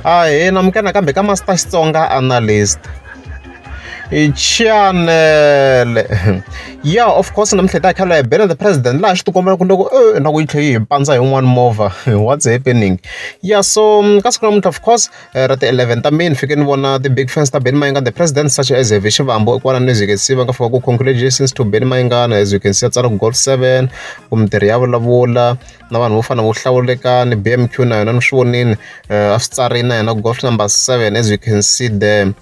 Ahee namukela nakambe ka Master Xitsonga Analyst chanele. Yeah, of course namuntlha hi ta hi kha hi Benny the President laha swi tikomba ku loko na ku yi tlhe yi hi pandza hi yin'wani movha, what's happening? Yeah, so ka siku namuntlha, of course, ra ti-11 ta May, ni fike ni vona ti-big fans ta Benny Mayengani the President such as Heavy Xivambu kwalano. As you can see, va nga fika ku "Congratulations to Benny Mayengani." As you can see, a tsala ku "Golf 7", ku mintirho ya vulavula na vanhu vo fana vo hlawulekani. BMQ na yona ni swi vonini, a swi tsarini na yena Golf number 7, as you can see there.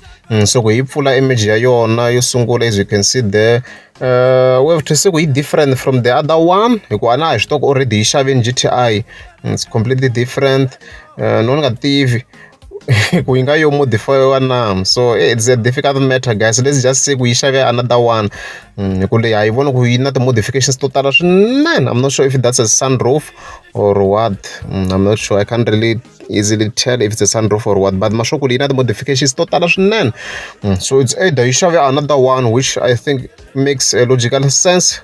So ku yi pfula image ya yona yo sungula, as you can see there, we have to say ku yi different from the other one, hikuva na hi swi tiva ku already yi xaveni GTI. It's completely different. No ni nga tivi ku yi nga yo modify na, so it's a difficult matter, guys. Let's just say ku yi xave another one, hi ku leyi ha yi vona ku yi na ti-modifications to tala swinene. I'm not sure if that's a sunroof or what. I'm not sure, I can't really easily tell if it's a sunroof or what, but ma sure ku yi na ti-modifications to tala swinene. So it's either yi xave another one, which I think makes a logical sense,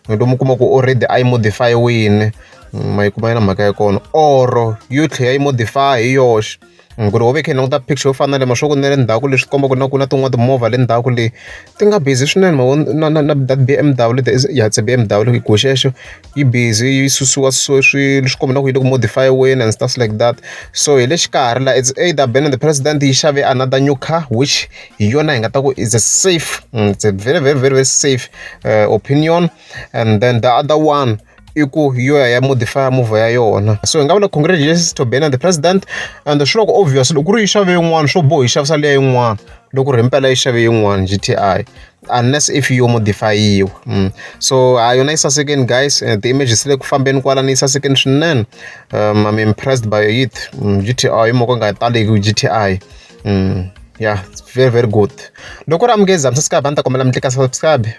lomu kuma ku already a yi modify-wini, ma yi kuma yi na mhaka ya kona, or yo tlhela yi modify hi yoxe. Ku ri ho ve kha hi languta picture yo fana na le mashoku na le ndzhaku, leswi kombaka na ku na tin'wana timovha le ndzhaku le ti nga busy swinene, ma vona, na that BMW, yeah, it's a BMW ku xexo yi busy yi susiwa so swilo swi komba na ku yi le ku modify-weni and stuff like that. So hi le xikarhi la, it's either Benny the President yi xave another new car, which hi yona hi nga ta ku is a safe, it's a very, very, very, very safe opinion, and then the other one i ku yo ya ya modify movha ya yona. So hi nga vula congratulations to Benny the President, and swi loko obvious loko ku ri yi xave yin'wana, swo boha yi xavisa liya yin'wana, loko ri himpela yi xave yin'wana GTI, unless if yo modify-iwa. So ha yona yi sasekeni, guys. Ti-images le ku fambeni kwalani yi sasekeni swinene. I'm impressed by it. GTI mo ka nga taleki GTI. Yeah, it's very, very good. Loko ri amukeza, subscribe, a ni ta kombela mi tlika subscribe.